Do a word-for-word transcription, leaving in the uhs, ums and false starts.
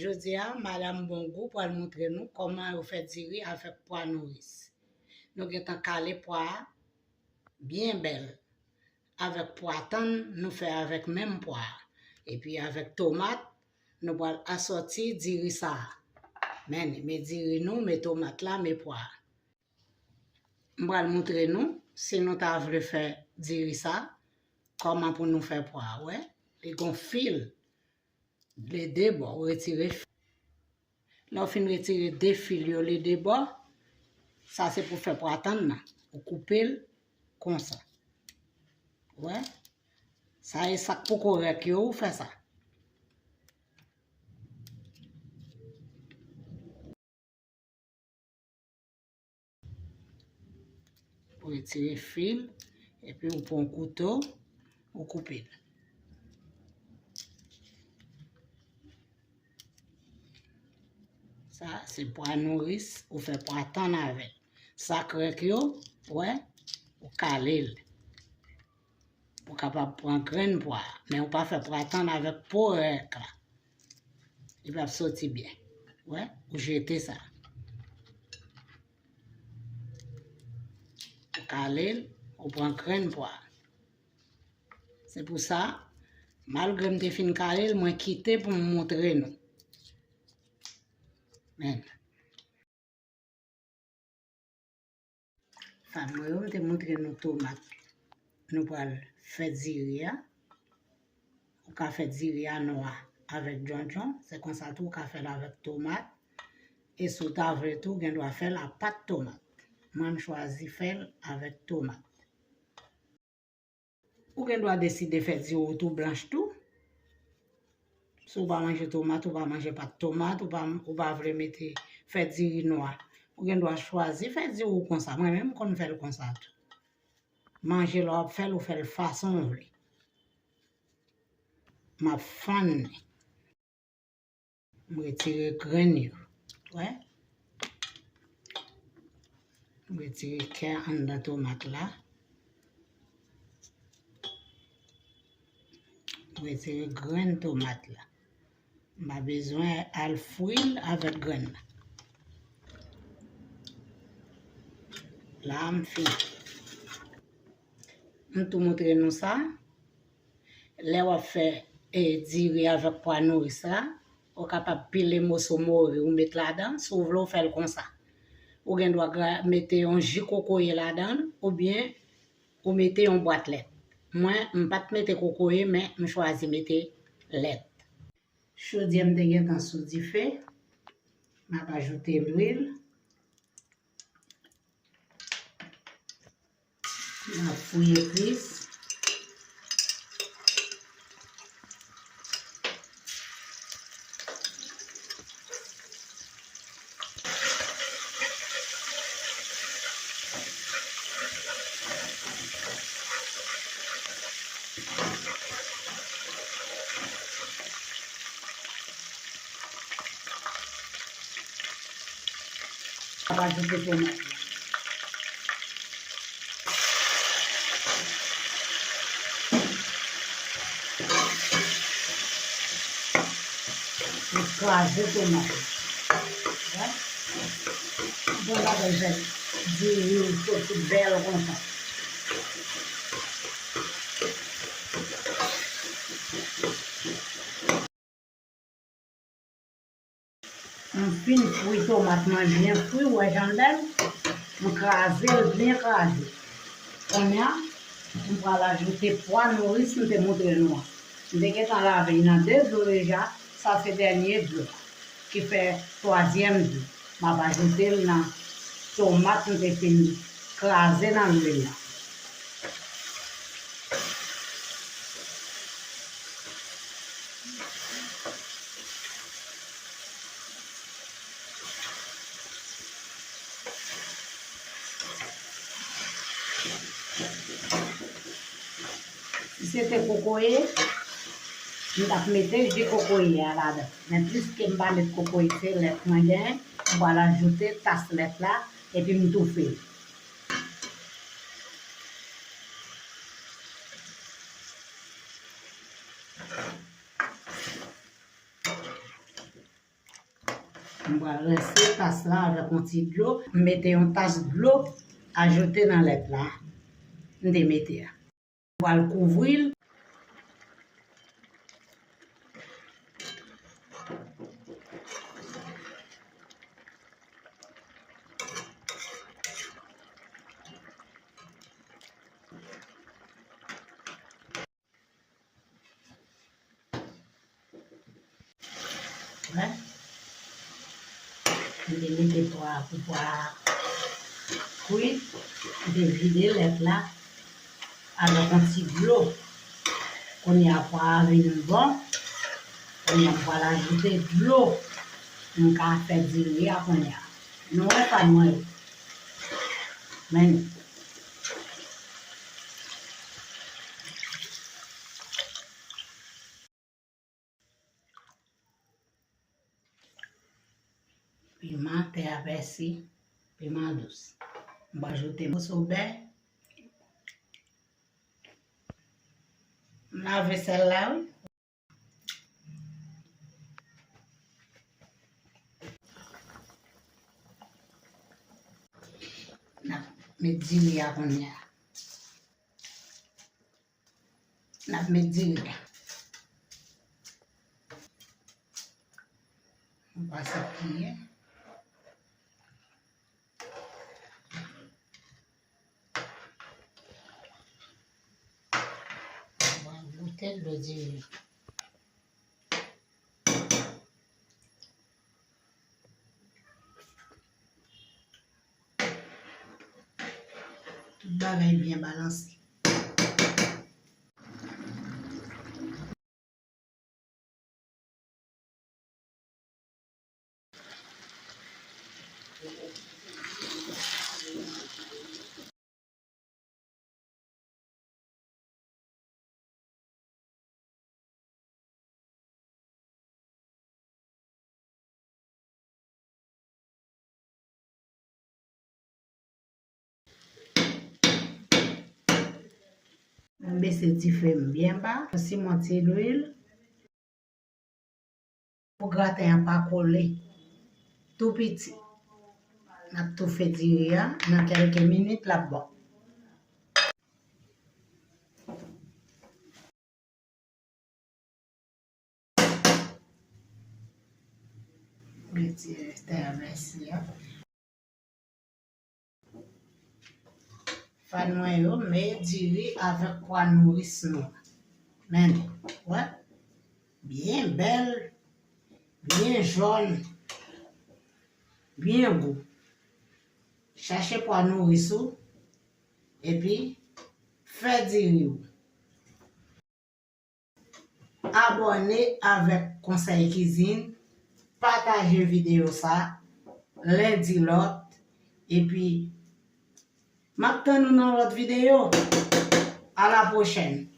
Jodi a, madanm Bongou pral montre nou kòman yo fè diri avèk pwa nouris. Nou gentan kale pwa a byen bèl. Avèk pwa tann, nou fè avèk menm pwa a. Epi avèk tomat, nou pral asòti diri sa a. Men, men diri nou, men tomat la, men pwa a. M pral montre nou, si nou ta vle fè diri sa, kòman pou nou fè pwa a, wè. Li gon fil, le de bò, ou retire fil. Lè w fin retire de fil yo, le de bò, sa se pou fè pwa tann nan. Ou koupe l konsa. Wè. Sa e sa k poko rèk yo, ou fè sa. Ou retire fil, epi ou pran kouto, ou koupe l. Sa, se pwa nouris, ou fè pwa tann avè l. Sa k rèk yo, wè, ou kale l. Ou kapab pran grenn pwa, men ou pa fè pwa tann avèk po rèk la. Li p ap soti byen. Wè, ou jete sa. Ou kale l, ou pran grenn pwa. Se pou sa, malgre m te fin kale l, mwen kite pou m montre nou. Men. Fanm mwen yo, m te montre nou tomat nou pral fè diri a. Ou ka fè diri a nwa avèk djondjon, se konsa tou ou ka fè l avèk tomat. E si w ta vle tou, ou gen dwa fè l a pat tomat. Mwen, m chwazi fè l avèk tomat. Ou gen dwa deside fè diri w tou blanch tou. Si w pa manje tomat, ou pa manje pat tomat, ou pa, ou pa vle mete, fè diri nwa. Ou gen dwa chwazi fè diri w konsa. Mwen menm, m konn fè l konsa tou. Manje lè w ap fè l, ou fè l fason w vle. M ap fann li. M retire grenn yo. Wè. M retire kè anndan tomat la. M retire grenn tomat la. M pa bezwen al fri l avèk grenn nan. La, m fini. M tou montre nou sa. Lè w ap fè, e, diri avèk pwa nouris la, ou kapab pile moso mori ou met ladan, si w vle w fè l konsa. Ou gen dwa gra-, mete yon ji kokoye ladan l, oubyen ou mete yon bwat lèt. Mwen, m pa t mete kokoye, men m chwazi mete lèt. Chodyè m te gentan sou dife, m ap ajoute lwil. M ap fouye plis. Sa va ajoute tomat la. Ou kraze tomat la. Wè? Bon bagay, jèn. Diri soti bèl konsa. M fin fri tomat mwen byen fri, ou wè jan l bèl. M kraze l byen kraze. Kounye a, m pral ajoute pwa nouris m te montre nou an. M te gentan lave l nan de dlo deja, sa se dènye dlo a, ki fè twazyèm dlo. M ap ajoute l nan tomat m te fin kraze nan lwil la. Si se te kokoye, m t ap mete ji kokoye a ladan. Men piske m pa met kokoye, se lèt mwen genyen, m pral ajoute tas lèt la, epi m toufe l. M pral rense tas la avèk yon ti dlo. M mete yon tas dlo ajoute nan lèt la m te mete a. M pral kouvri l. Wè. M te mete pwa pou pwa a kwit. M te vide lèt la avèk yon ti dlo. Kounye a pwa a vin bon. Kounye a m pral ajoute dlo. M ka fè diri a kounye a. Nou wè sa mwen. Men piman, tè a pèsi, piman dous. M va ajoute moso bè. M lave sèl la, wi. N ap met diri a kounye a. N ap met diri a. M pase kiyè. Mwen goute dlo diri. Tout bagay byen balanse. Mwen bese dife m byen ba, yon simon ti lwil. Pou graten an pa kole. Tou piti. N ap toufe diri a, nan kèlke minit l ap bon. Retire tè a pèsi a. Fan mwen yo, men diri avèk pwa nouris nou. Men, wè. Byen bèl, byen jòn, byen gou. Chache pwa nouris ou, epi fè diri w. Abòne avèk Konsèy Kizin, pataje videyo sa, lendi lòt, epi m ap tann ou nan lòt videyo. A la pwochèn!